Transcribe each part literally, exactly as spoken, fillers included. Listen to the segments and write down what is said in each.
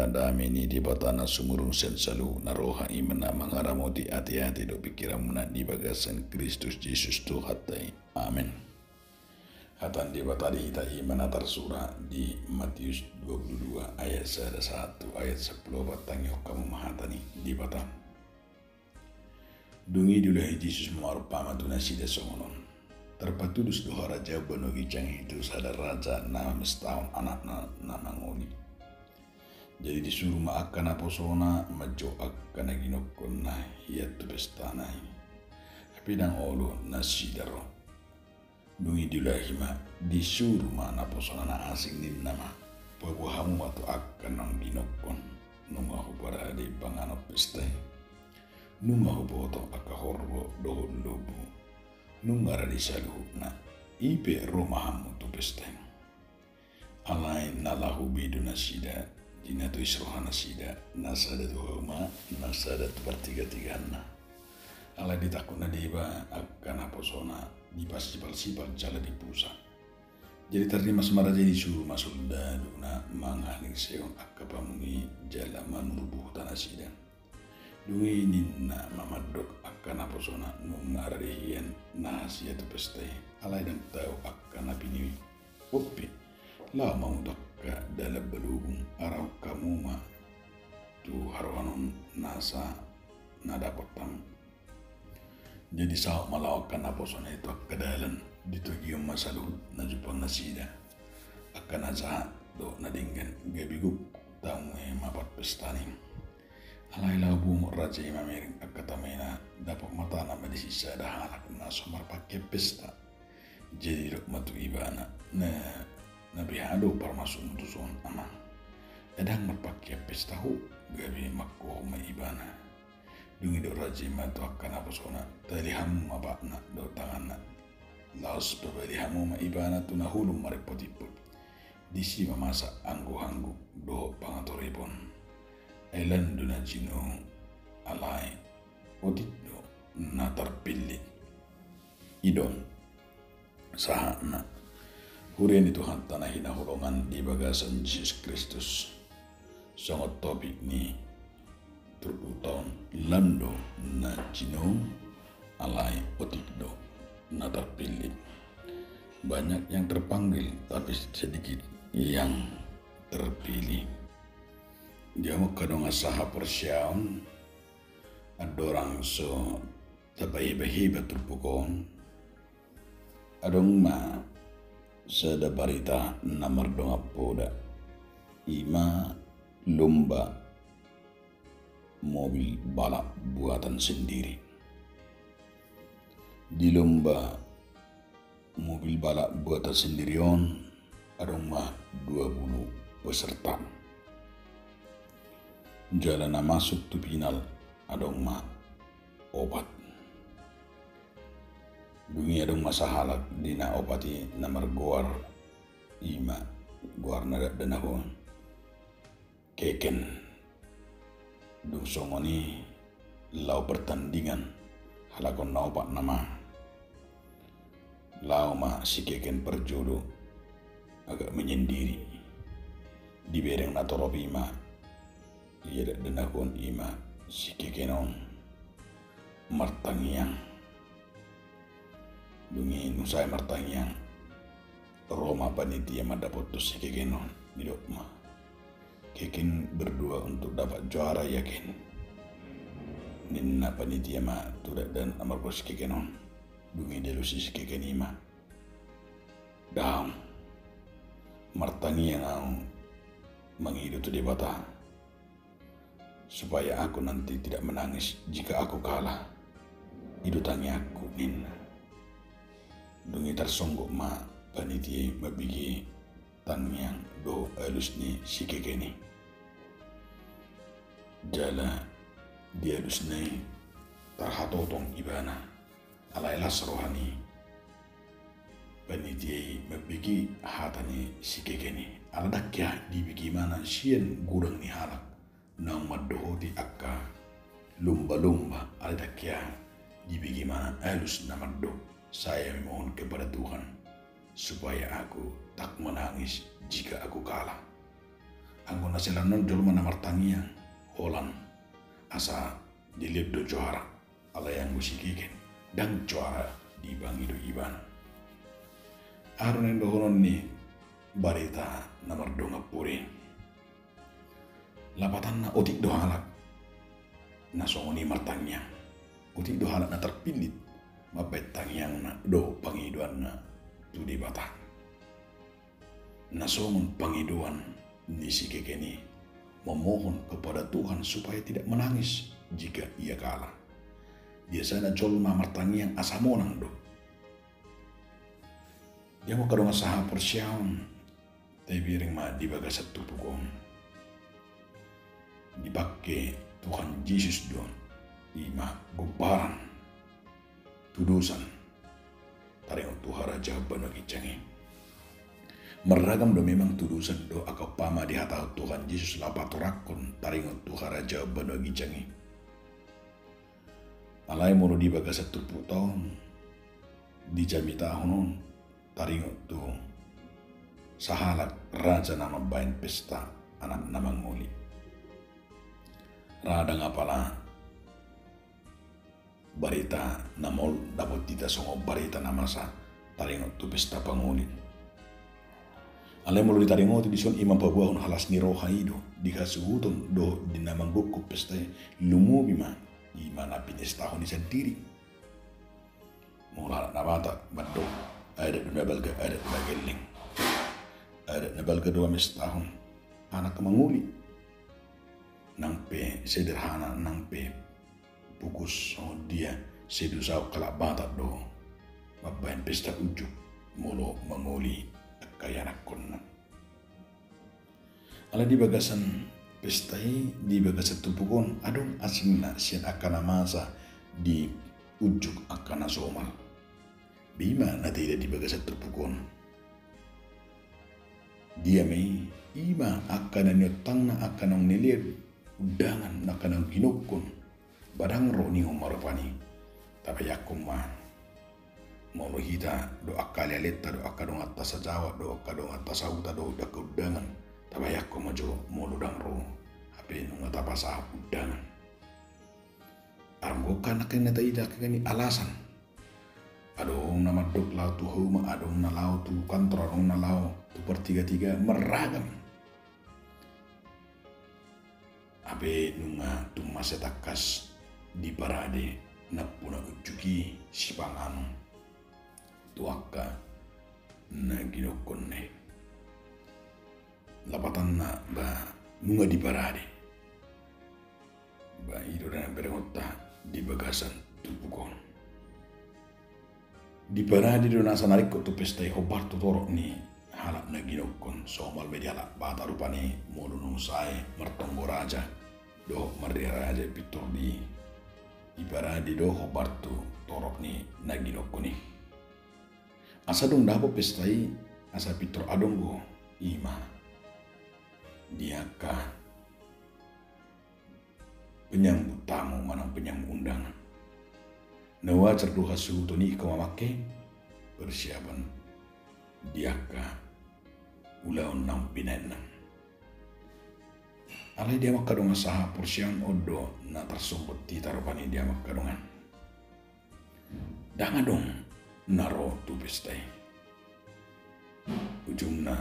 Dame ni Debata na sumurung sian saluhut na roha, i ma na mangaramoti ateate dohot pingkiranmuna di bagasan Kristus Jesus Tuhanta i. Amen. Hata ni Debata di hita i ma na tarsurat di Matius dua puluh dua ayat sada sahat tu ayat sampulu opat. Tangihon hamu ma hata ni Debata. Dung i diulahi Jesus ma marumpama tu nasida songon on: Tarpatulus do harajaon banua ginjang i tu sada raja na mamestahon anakna na mangoli. Jadi disuru ma angka naposona manjou angka na ginokkon na hian tu pestana i. Hape ndang olo nasida ro. Dung i diulahi ma, disuru ma naposona na asing, ninna ma: Paboa hamu ma tu angka naung ginokkon, nunga huparade panganon pesta i. Nunga huboto angka horbo dohot lombu. Nunga rade saluhutna. I pe ro ma hamu tu pesta i. Alai na laho be do nasida, di na tois rohanasida, na sada tu hauma, na sada tu partigatiganna. Alai ditangkup na deba angka naposona, dipasipalsipal jala dipusa. Jadi tarrimas ma raja i, disuru ma soldaduna mangalesehon angka pamuni jala manurbu huta nasida. Dung i ninna ma mandok angka naposona: Nunga rade hian na hasea tu pesta i, alai ndang tau angka na pinopot pe. Laho ma hamu tu angka dalan balubung, arahon hamu ma tu harohanon nasa na dapot hamu. Jadi saut ma laho angka naposona i tu angka dalan, ditogihon ma saluhut na jumpang nasida, angka na jahat dohot na denggan, gabe gok tamu i ma parpestana i. Alai laho bungok raja i mamereng angka tamena, dapot matana ma disi sada halak na so marpangkean pesta. Jadi didok ma tu ibana: Na, na beha do parmasukmu tuson, amang? Ndang marpangkean pesta ho. Gabe mangkohop ma ibana. Dung i didok raja i ma tu angka naposona: Tali hamu ma patna dohot tanganna, laos pabali hamu ma ibana tu na holom maripotimpot. Disi ma masa angguangguk dohot pangatoripon. Ai lan do na jinou, alai otik do na tarpillit. I do sahatna. Huria ni Tuhanta na hinaholongan di bagasan Jesus Kristus. Songon topik ni turpukta on: Lan do na jinou, alai otik do na tarpillit. Banyak yang terpanggil, tapi sedikit yang terpilih. Di hamu angka dongan sahaporseaon, andorang so tapahebaheba turpuk on, adong ma sada barita na mardongan poda, i ma lomba mobil balap buatan sendiri. Di lomba mobil balap buatan sendiri on, adong ma dua pulu peserta. Jala na masuk tu final adong ma opat. Dung i adong ma sahalak di na opat i na margoar, i ma goarna dakdanak on Keken. Dung songon i, laho pertandingan halak on na opat nama. Laho ma si Keken parjolo agak menyendiri. Dibereng na torop i ma ia dakdanak on, i ma si Keken on martangiang. Dung i nunga sae martangiang, ro ma panitia mandapothon si Keken on, didok ma: Keken berdoa untuk dapat juara ya, Ken? Ninna panitia ma tu dakdanak na margoar si Keken on. Dung i dialusi si Keken i ma: Daong, martangiang ahu mangido tu Debata supaya aku nanti tidak menangis jika aku kalah. I do tangiangku, ninna. Dung i tarsonggot ma panitia i mambege tangiang dohot alus ni si Keken i. Jala di alusna i tarhatotong ibana, alai las roha ni panitia i mambege hata ni si Keken i. Ala ndang hea dibege ibana sian godang ni halak naung mandohoti angka lomba-lomba, ala ndang hea dibege ibana alus na mandok: Saya memohon kepada Tuhan supaya aku tak menangis jika aku kalah. Anggo na siala on jolma na martangiang holan asa dilehon do johara, alai anggo sikeken ndang johara dipangido ibana. Aha do na nidohonon ni barita na mardongan pudi? Lapatanna otik do halak na songon i martangiang. Otik do halak na tarpillit mambahen tangiangna dohot pangidoanna tu Debata. Na songon pangidoan ni sikeken i, memohon kepada Tuhan supaya tidak menangis jika ia kalah. Biasana jolma martangiang asa monang do. Di hamu angka dongan sahaporseaon, tabereng ma di bagasan turpuk on dipangke Tuhan Jesus do i ma gomparan tudosan taringot tu harajaon banua ginjang i. Marragam do memang tudosan dohot angka umpama dihatahon Tuhan Jesus laho patorangkon taringot tu harajaon banua ginjang i. Alai molo di bagasan turpukta on dijamitahon on taringot tu sahalak raja na mambahen pesta anakna mangoli. Ra ndang apala barita na maol dapot hita songon barita na masa taringot tu pesta pangoli. Alai molo ditaringoti dison, i ma paboahon halas ni roha i do di hasuhuton dohot di na manggokhon pesta i, lumobi ma i ma na pinestahon i sandiri. Molo halak na Batak mandok, adat do na balga, adat na gelleng. Adat na balga do mamestahon anak mangoli. Nang pe sederhana, nang pe pogos songon dia, sai diusahaon halak Batak do mambahen pesta unjuk molo mangoli angka ianakhonna. Alai di bagasan pesta i, di bagasan turpuk on, adong asingna sian angka na masa di unjuk angka na somal. Be i ma na taida di bagasan turpuk on. Dia ma i? I ma angka na niontangna, angka naung nilehon undangan, angka naung ginokhon. Ba ndang ro ninna ma rupani. Tabayangkon ma, molo hita dohot angka alealenta dohot angka donganta sajawa dohot angka donganta sahuta dohot angka undangan, tabayangkon ma jo molo ndang ro, hape nunga tapasahat undangan. Adong do angka na taida angka ni alasan. Adong na mandok laho tu hauma, adong na laho tu kantor, adong na laho tu partiga-tiga, marragam. Hape nunga tung mansai tangkas diparade nampuna unjuk i sipanganon tu angka na ginokhonna i. Lapatanna ba nunga diparade. Ba i do na berengonta di bagasan turpuk on. Diparade do nasa na ringkot tu pesta i hombar tu torop ni halak na ginokhon. Somal ma di halak Batak rupani molo nunga sae martonggo raja dohot marria raja pintor di i. Diparade do hombar tu torop ni na ginokhon i. Asa dung dapot pesta i, asa pintor adong do i ma di angka penyambut tamu manang penyambut undangan. Na wajar do hasuhuton i ingkon mamangke persiapan di angka ulaon naung binahenna. Alai di hamu angka dongan sahaporseaon, on do na tarsonggot hita rupani di hamu angka dongan. Ndang adong na ro tu pesta i. Ujungna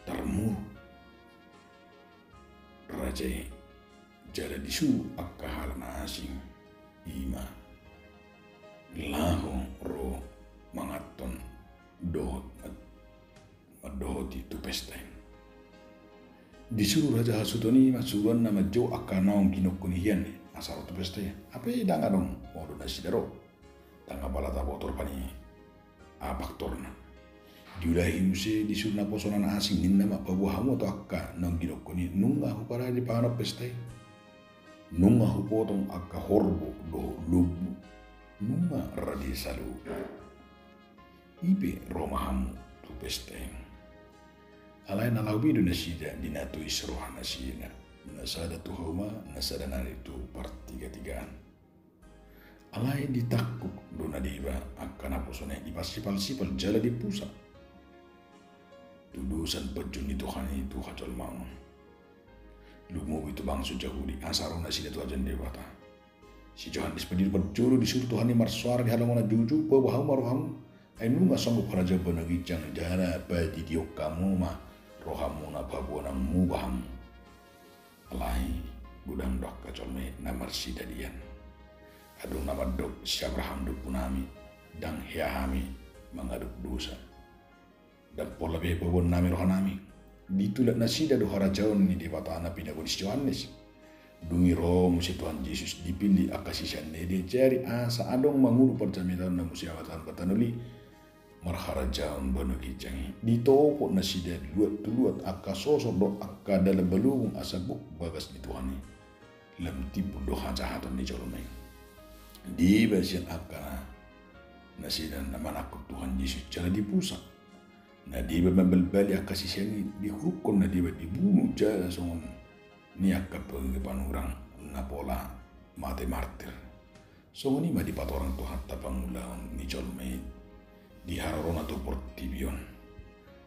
tarmuruk raja i jala disuru angka halak na asing i ma laho ro manganhon dohot mandohoti tu pesta i. Disuru raja hasuhuton i ma suruanna manjou angka naung ginokhon i hian i asa ro tu pesta i. Hape ndang adong, molo nasida ro, ndang apala taboto rupani aha faktorna. Diulahi muse disuru naposo na asing, ninna ma, paboa hamu tu angka naung ginokhon i, nunga huparade panganon pesta i. Nunga hupotong angka horbo dohot lombu. Nunga rade saluhutna. I pe ro ma hamu tu pesta i. Alai na laho be do nasida di na tois roha nasida, na sada tu hauma, na sada nari tu partigatigaan. Alai ditangkup do na deba angka naposona i, dipasipal-sipal jala dipusak. Tudosan panjou ni Tuhan i tu hajolmaon. lumobi tu bangso Jahudi, asa ro nasida tu harajaon Debata. Si Johannes Pandiru parjolo disuru Tuhan i marsoara di halongangan, jujur paboa hamu ma rohamu, ai nunga songgop harajaon banua ginjang, jala padidihon hamu ma rohamuna paboa ndang muba hamu. Alai godang do angka jolma i na marsidadian. Adong na mandok, si Abraham do ompunami, ndang hea hami mangadop dosa. Ndang pola be paboaonnami rohanami. Ditulak nasida do harajaon ni Debata na pinaboan ni si Johannes. Dung i ro muse Tuhan Jesus dipillit angka siseanna i, diajari asa adong mangolu parjamitaon na muse hata na martanoli marharajaon banua ginjang i. Ditopot nasida luat tu luat angka sosor dohot angka dalan balobung asa gok bagas ni Tuhan i. Lam timbul do hajahaton ni jolma i. Dibahen sian angka nasida na manangkup Tuhan Jesus jala dipusak. Na deba mambalbali angka sisean i, dihuruphon na deba dibunu jala songon ni angka pangge panurang na pola mate martir. Songon i ma dipatorang Tuhanta pangulaon ni jolma i di harorona tu portibi on.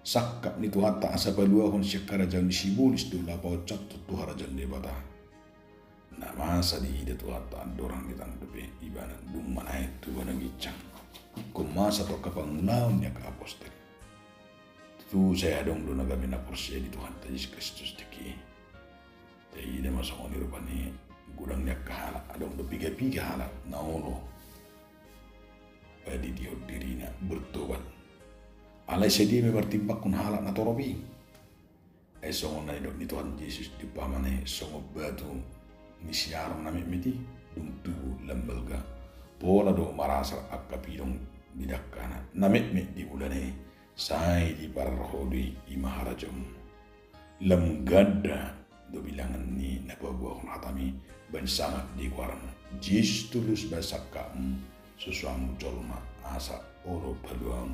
Sangkap ni Tuhanta asa paluahon sian harajaon ni sibolis do laho paonsathon tu harajaon Debata. Na masa diida Tuhanta andorang ditandu pe ibana dung manaek tu banua ginjang. Ingkon masa tu angka pangulaon ni angka apostel. Tutu sai adong do na gabe na porsea di Tuhanta Jesus Kristus tingki i. Taida ma songon i rupani godang ni angka halak, adong do piga-piga halak na olo padidihon dirina bertobat. Alai sadia ma i martimbangkon halak na torop i? Ai songon na nidok ni Tuhan Jesus di umpamana i, songon batu ni siaron na metmet i, dung tubu lam balga. Pola do marasar angka pidong di dangkana, na metmet di mulana i, sai diparar Ho do i, i ma harajaonMu. Lam ganda do bilangan ni na paboahon hataMi bahen sangap di goarMu. Jesus, tulus bahen sangkapMu, susuanMu jolma asa olo paluahon.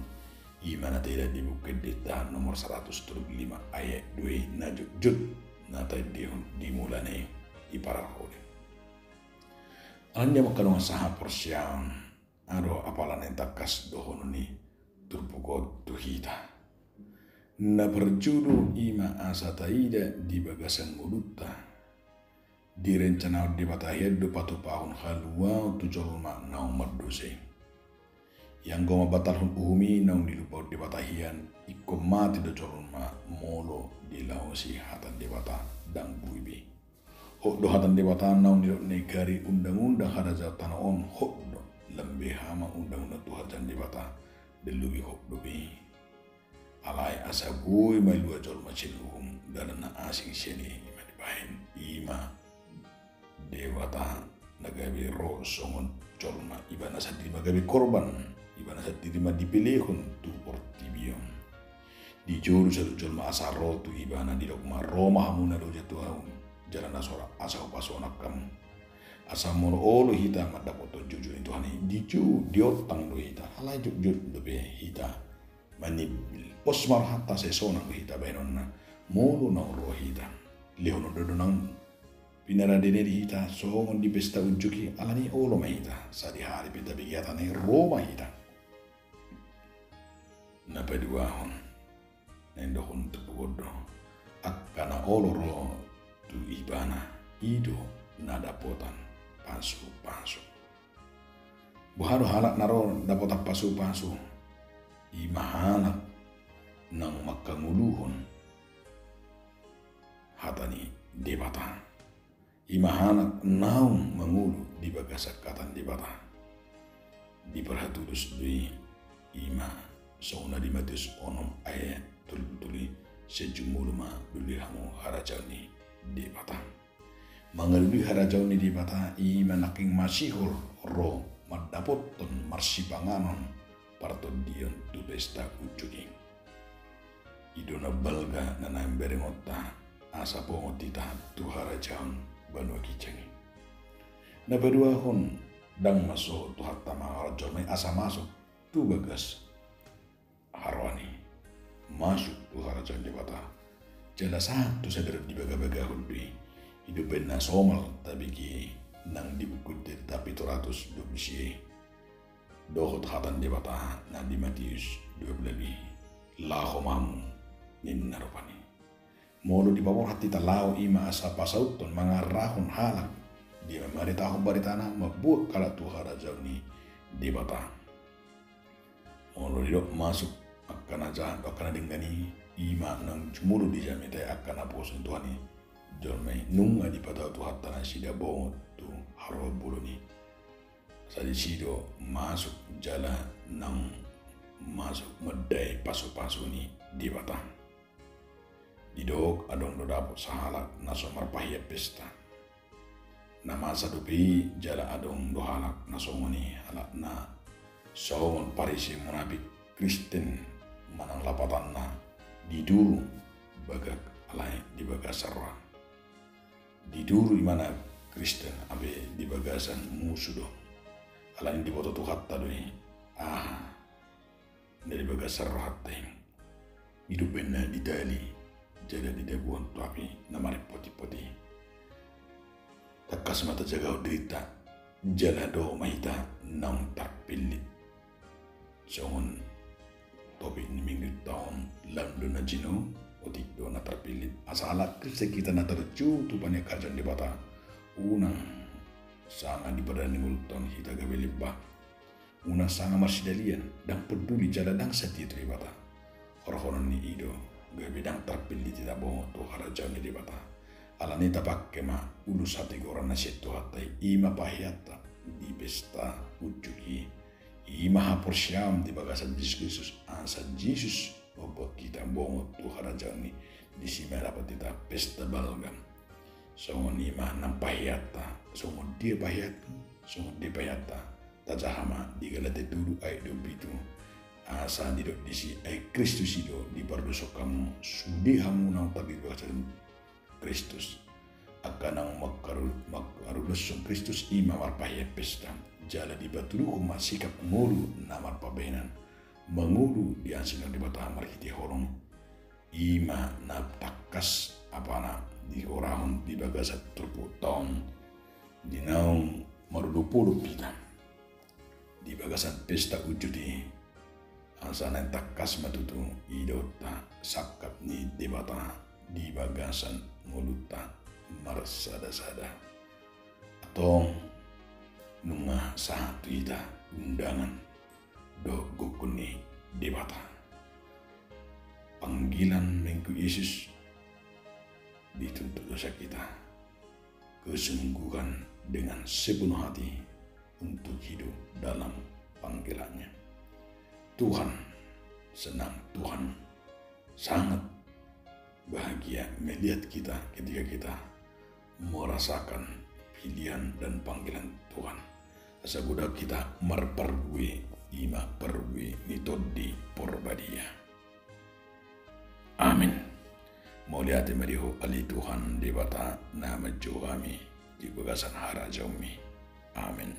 I ma na taida di Buku Ende Tahan nomor saratus tolu pulu lima ayat dua i, na jotjot na taendehon di mulana i, diparar Ho do i. Alani i, angka dongan sahaporseaon, adong apala na tangkas dohonon ni turpuk on tu hita. Na parjolo i ma asa taida di bagasan ngolunta, direncanaon Debata hian do patupahon haluaon tu jolma naung mardosa i. Ianggo mambatalhon uhum i naung nilupahon Debata hian, ingkon mate do jolma molo dilaosi hata ni Debata, ndang boi be. Hot do hata ni Debata naung nidok na i, gari undang-undang harajaon tano on hot do, lam beha ma undang-undang tu harajaon Debata, ndang lobi hot dope i. Alai asa boi malua jolma sian uhum, dalan na asing sian i, i ma dibahen, i ma Debata na gabe ro songon jolma, Ibana sandiri ma gabe korban, Ibana sandiri ma dipelehon tu portibi on. Dijou do saluhut jolma asa ro tu Ibana, didok ma, ro ma hamu na loja tu Ahu, jala na sorat, asa hupasonang hamu. Asa molo olo hita mandapothon joujou ni Tuhan i, dijou, diontang do hita, alai jotjot dope hita manimbil. Pos ma rohanta, sai sonang do hita bahenonna molo naung ro hita. Lehonon do na naung pinaradena i di hita songon di pesta unjuk i, alani olo ma hita, sadihari pe tabege hata na i, ro ma hita. Na paduahon, na nindokhon turpuk on do, angka na olo ro tu Ibana, i do na dapotan pasupasu. Boha do halak na ro dapotan pasupasu? I ma halak naung manghangoluhon hata ni Debata. I ma halak naung mangolu di bagasan hata ni Debata. Diparhatulus do i, i ma songon na di Matius onom ayat tolu pulu tolu i, sian jumolo ma doli hamu harajaon ni Debata. Mangalului harajaon ni Debata i ma nangkin masihol ro mandapothon marsipanganon partondion tu pesta unjuk i. I do na balga na naeng berengonta asa pongot hita tu harajaon banua ginjang i. Na paduahon, ndang masohot Tuhanta mangaranto jolma i asa masuk tu bagas haroan i, masuk tu harajaon Debata. Jala sahat tu sadari on dibagabagahon do i. I do umbahen na somal tabege nang di Buku Ende Tahan pitu ratus dua pulu sia i. Dohot hata ni Debata na di Matius dua pulu lima i, laho ma hamu, ninna rupani. Molo dipaborhat hita laho, i ma asa pasauthon, mangarahon halak, dia mamaritahon baritana, mambuat halak tu harajaon ni Debata. Molo didok masuk angka na jahat, angka na denggan i, i ma naung jumolo dijamitai angka naposo ni Tuhan i. Jolma i nunga dipatau Tuhanta nasida bongot tu haroro bolon i. Asa disi do masuk jala naung masuk mandai pasupasu ni Debata. Didok adong do dapot sahalak na so marpahian pesta. Na masa dope i jala adong do halak na songon i, halak na songon Parise, munafik, Kristen manang lapatanna, diduru bagak alai di bagasan roha. Diduru imana Kristen abe di bagasan musu do. Alani diboto Tuhanta do i, aha na di bagasan rohanta i. I do umbahen na ditali jala didabuhon tu api na maripotipot i. Tangkas ma tajagahon dirinta jala dao ma hita naung tarpillit. Songon topik ni minggu taon, lam do na jinou, otik do na tarpillit. Asa halak Kristen hita na tarjou tu panian harajaon Debata, unang sanga di pardalanan ni ngolunta on hita gabe lemba. Unang sanga marsidalian, ndang porduli jala ndang satia tu Debata. Horhonon ni i do gabe ndang tarpillit hita bongot tu harajaon ni Debata. Alani i tapangke ma ulos hatigoran na sian Tuhanta i, i ma pahianta di pesta unjuk i. I ma haporseaon di bagasan Jesus Kristus, asa Jesus mambuat hita bongot tu harajaon i. Disi ma dapot hita pesta balgam. Songon i ma nang pahianta, songon dia pahianta, songon dia pahianta. Tajaha ma di Galatia tolu ayat dua pulu pitu. Asa didok disi, ai Kristus i do dipardosa hamu, sude hamu naung tardiri bagasan Kristus. Angka naung mangkaru-, mangkaruloshon Kristus i ma marpahian pesta. Jala dipatuduhon ma sikap ngolu na marpabahenan, mangolu di asi ni Debata marhite holong. I ma na tangkas apala digorahon di bagasan turpukta on di naung marudupuduk hita di bagasan pesta unjuk i. Asa naeng tangkas ma tutu idaonta sangkap ni Debata di bagasan ngolunta marsadasada. Antong nunga sahat tu hita undangan dohot gokhon ni Debata. Panggilan mengikut Yesus, dituntut dosa kita. Kesungguhan dengan sepenuh hati untuk hidup dalam panggilannya. Tuhan senang, Tuhan sangat bahagia melihat kita ketika kita merasakan pilihan dan panggilan Tuhan. Asa godang hita marparbue, i ma parbue ni Tondi Porbadia. Amin. Mauliate ma di Ho ale Tuhan Debata na manjou hami di bagasan harajaonMi. Amin.